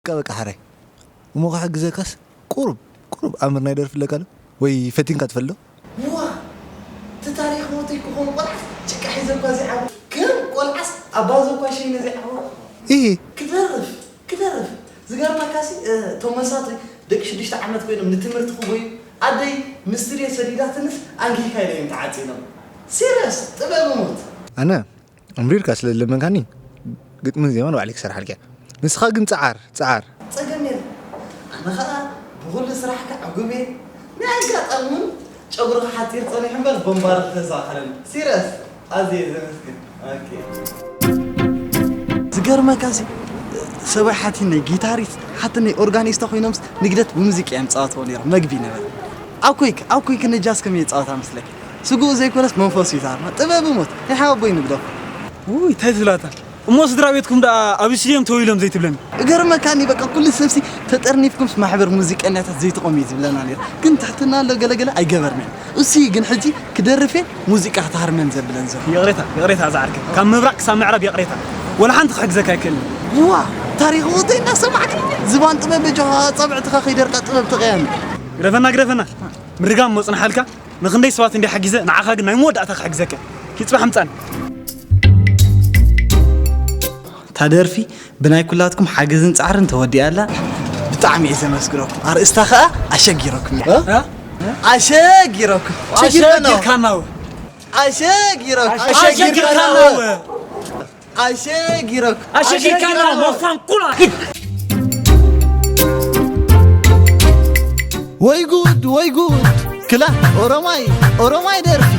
በቃ በቃ ሓራይ። እሞ ክሕግዘካስ ቁሩብ ቁሩብ ኣምር ናይ ደርፊ ኣለካ ዶ? ወይ ፈቲንካ ትፈልጥ ዶ? ዋ፣ እቲ ታሪኽ ሞተይ ክኾን ቆልዓስ ጭቃ ሒዘ እኳ ዘይዓወ፣ ከም ቆልዓስ ኣባዞ እኳ ሸይነ ዘይዓወ። ኢሂ። ክደርፍ ክደርፍ። ዝገርመካሲ፣ እ፣ እቶም መሳቱይ ደቂ ሽዱሽተ ዓመት ኮይኖም ንትምህርቲ ክጎዩ፣ ኣደይ ንስትድዮ ሰዲዳትንስ ኣንጊካ ኢለ እዮም ተዓፂኖም። ሲርየስ ጥበብ ሞት። ኣነ እምሪርካ ስለ ዝለመንካኒ ግጥምን ዜማን ባዕለይ ክሰርሓልካ እየ። ንስኻ ግን ጸዓር ጸዓር። ጸገም የለን። ኣነ ኸኣ ብኹሉ ስራሕካ ዕጉብ እየ። ናይ ኣጋጣሚ እውን ጨጉርኻ ሓጺር ጸኒሑ እምበር ቦምባር ተዘኻኸረኒ። ሲርየስ ኣዝየ ዘመስግን። ኦኬ። ዝገርመካሲ ሰብኣይ ሓትነይ ጊታሪስት ሓትነይ ኦርጋኒስታ ኮይኖምስ ንግደት ብሙዚቃ እዮም ጻወትዎ ነይሮም። መግቢ ነበረ። ኣብ ኮይክ ኣብ ኮይክ ንጃስ ከመይ ይጻወታ መስለክ? ስግኡ ዘይኮነስ መንፈሱ ይዛርማ። ጥበብ ሞት። ናይ ሓወቦይ ንግደፎ። ውይ እንታይ ትብላታ? እሞ ስድራ ቤትኩም ደኣ ኣብ ስቴድዮም ተወ ኢሎም ዘይትብለኒ? እገርመካኒ በቃ ኩሉ ሰብሲ ተጠርኒፍኩምስ ማሕበር ሙዚቀኛታት ዘይትቆም እዩ ዝብለና ነይሩ። ግን ትሕትና ኣሎ ገለገለ ኣይገበርናን። እሱ ግን ሕጂ ክደርፌን ሙዚቃ ክትሃርመን ዘብለን ዘሎ። ይቕሬታ ይቕሬታ ዝዓርከይ፣ ካብ ምብራቕ ክሳብ ምዕራብ ይቕሬታ። ወላ ሓንቲ ክሕግዘካ ኣይክእልን። ዋ ታሪኽ ውተይ እናሰማዕካ ዝባን ጥበብ በጃኻ ጸብዕትኻ ከይደርቃ ጥበብ ተቐያሚ። ግደፈና ግደፈና። ምርጋም መጽናሓልካ ንኽንደይ ሰባት እንዲ ሓጊዘ ንዓኻ ግን ናይ መወዳእታ ክሕግዘካ። ኪድ ጽባሕ ምጻን። እታ ደርፊ ብናይ ኩላትኩም ሓገዝን ጻዕርን ተወዲኣ ኣላ። ብጣዕሚ እየ ዘመስግነኩም። ኣርእስታ ኸኣ ኣሸጊረኩም እያ። እ? ኣሸጊረኩም። ኣሸጊርካና። ኣሸጊረኩም። ኣሸጊርካና። ኣሸጊረኩም። ኣሸጊርካና። ሞሳን ቁላ። ወይ ጉድ ወይ ጉድ። ክላ ኦሮማይ ኦሮማይ ደርፊ።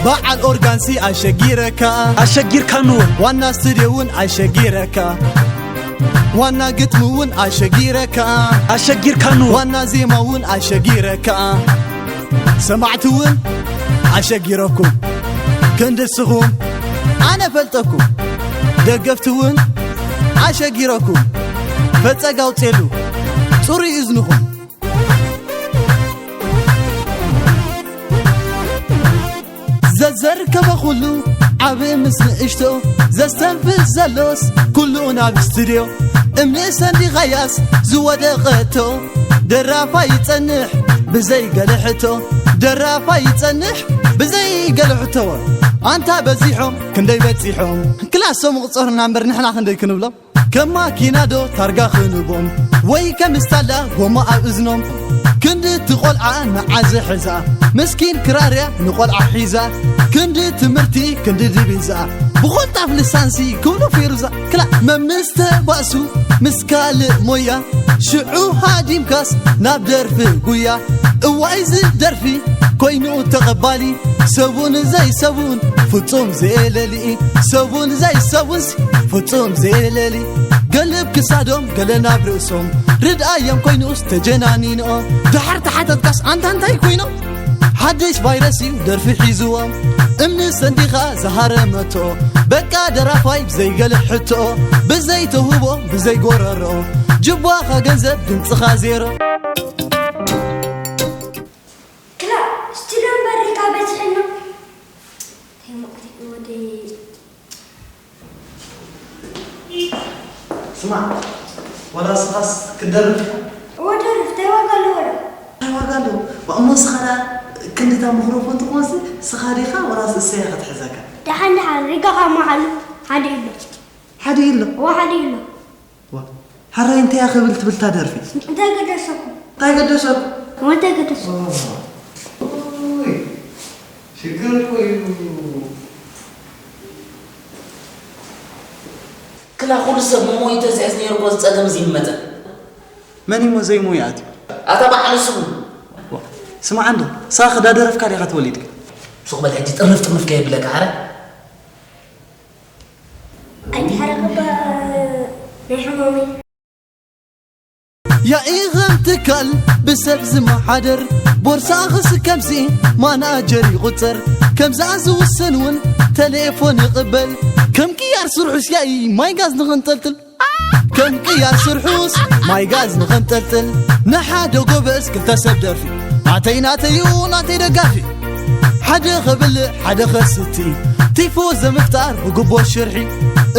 በዓል ኦርጋንሲ ኣሸጊረካ። ኣሸጊርካንዎ። ዋና ስቱድዮ እውን ኣሸጊረካ። ዋና ግጥሚ እውን ኣሸጊረካ። ኣሸጊርካንዎ። ዋና ዜማ እውን ኣሸጊረካ። ሰማዕቲ እውን ኣሸጊረኩም። ክንድስኹም ኣነ ፈልጠኩም። ደገፍቲ እውን ኣሸጊረኩም። ፈጸጋ ኣውፅሉ ጽሩይ እዝንኹም። ዘዘርከበ ኩሉ ዓብ ምስ ንእሽቶ ዘስተንፍስ ዘሎስ ኩሉ ናብ ስትድዮ እምኒ ሰንዲኻያስ ዝወደቐቶ ደራፋ ይጸንሕ ብዘይ ገለ ሕቶ ደራፋ ይጸንሕ ብዘይ ገለ ሕቶ ኣንታ በዚሖም ክንደይ በጺሖም ክላሶም ቁጸሩና እምበር ንሕና ክንደይ ክንብሎም ከም ማኪና ዶ ታርጋ ክንቦም ወይ ከም ስታላ ጎማ ኣብ እዝኖም ክንዲ እቲ ቆልዓ ንዓዘ ሕዛ ምስኪን ክራርያ ንቆልዓ ሒዛ ክንዲ ትምህርቲ ክንዲ ድቢዛ ብኾልጣፍ ልሳንሲ ክብሉ ፌሩዛ ክላ መምስ ተባእሱ ምስ ካልእ ሞያ ሽዑ ሃዲምካስ ናብ ደርፊ ጉያ እዋይ እዚ ደርፊ ኮይኑ ተቐባሊ ሰቡን ዘይሰቡን ፍጹም ዘየለሊ ሰቡን ዘይሰቡንስ ፍጹም ዘየለሊ ገልብ ክሳዶም ገለ ናብ ርእሶም ርድኣዮም ኮይኑስ ተጀናኒንኦ ድሓር ተሓተትካስ ኣንታ እንታይ ኮይኖም ሓድሽ ቫይረስ እዩ ደርፊ ሒዝዎም እምኒ ሰንዲኻ ዝሃረመቶ በቃ ደራፋይ ብዘይገለ ሕቶ ብዘይተውህቦ ብዘይጎረሮ ጅቧኻ ገንዘብ ድምፅኻ ዜሮ ክላ ስቱድዮ በሪካ በዚሕና እንታይ ሙቐት እዩ ወደይ ስማዕ ዋላ ስኻስ ክትደርፍ ኢኻ እወ ደርፍ እንታይ ዋጋ ኣለዎ ዶ እንታይ ዋጋ ኣለዎ ዋ እሞ ስኻ ደኣ ክንድታ ምክሮፎን ትኾንሲ ስኻ ዲኻ ዋላስ እሰያ ክትሕዘካ ደሓን ደሓን ሪጋኻ መሓሉ ሓደ ኢሎ ሓደ ኢሎ እወ ሓደ ኢሎ ሓራይ እንታይ እያ ክብል ትብል እታ ደርፊ? እንታይ ገደሰኩም? እንታይ ገደሰኩም? እንታይ ገደሰ? ኦይ ሽግር እኮ እዩ። ክላ ኩሉ ሰብ ንሞዩ ተዝሕዝ ነይሩ እኮ እዚ ጸገም እዚ ይመጸ። መን እዩ ሞ ዘይሞዩ ኣትዩ? ኣታ በዓል ስሙ። ስማዕ እንዶ፣ ሳኽ ዳደረፍካ ዲኻ ተወሊድካ? ሱቕ በል ሕጂ ጥርንፍ ጥርንፍ ከየብለካ ሓረ። ኣይትሕረቕ እባ ናይ ሕማመይ። ያኢኽን ትካል ብሰብ ዝመሓደር ቦርሳኽስ ከምዚ ማናጀር ይቑጸር ከምዛ ዝውስን እውን ተሌፎን ይቕበል ከም ቅያር ስርሑስ ያኢ ማይ ጋዝ ንኽንጠልጥል ከም ቅያር ስርሑስ ማይ ጋዝ ንኽንጠልጥል ንሓደ ጎበዝ ክልተ ሰብ ደርፊ ናተይ ናተይ እዩ ናተይ ደጋፊ ሓደ ኸብልዕ ሓደ ኸስቲ ቲፎ ዘምፍጣር ብግቦ ሽርሒ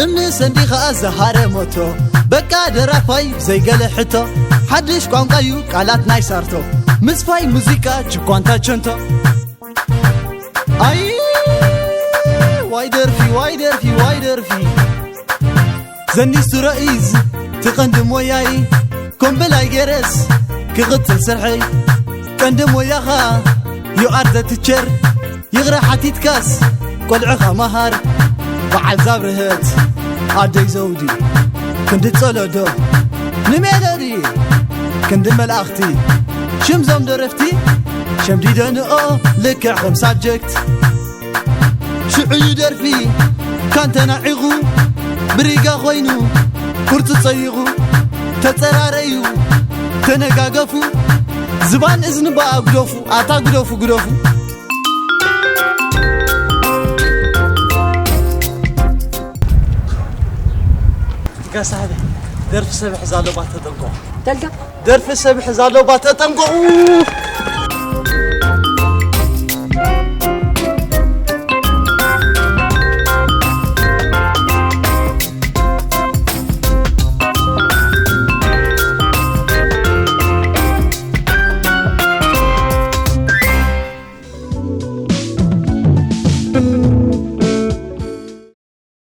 እምኒ ሰንዲ ኸኣ ዝሃረመቶ በቃ ደራፋይ ዘይገለ ሕቶ ሓድሽ ቋንቋ እዩ ቃላት ናይ ሳርቶ ምስፋይ ሙዚቃ ችኳንታ ቸንቶ ኣይ ዋይ ደርፊ ዋይ ደርፊ ዋይ ደርፊ ዘኒሱ ረኢዝ ትቐንዲ ሞያይ ኮምበላይ ገይረስ ክቕጽል ስርሐይ ቀንዲ ሞያኻ you are the teacher ይቕረ ሓቲትካስ ቆልዕኻ መሃር በዓል ዛብርህት ኣደይ ዘውዲ ክንዲ ጸሎዶ ንሜሎዲ ክንዲ መልኣኽቲ ሽም ዞም ደረፍቲ ሸምዲደንኦ ልክዕ ከም ሳብጀክት ሽዑ እዩ ደርፊ ካንተናዒቑ ብሪጋ ኮይኑ ቁርፂ ፀይቑ ተፀራረዩ ተነጋገፉ ዝባን እዝኒ በኣ ግደፉ ኣታ ግደፉ ግደፉ ጋሳህበ ደርፊ ሰብ ሕዛ ኣለባ ተጠንቀቑ ተልጋ ደርፊ ሰብ ሕዛ ኣለባ ተጠንቀቑ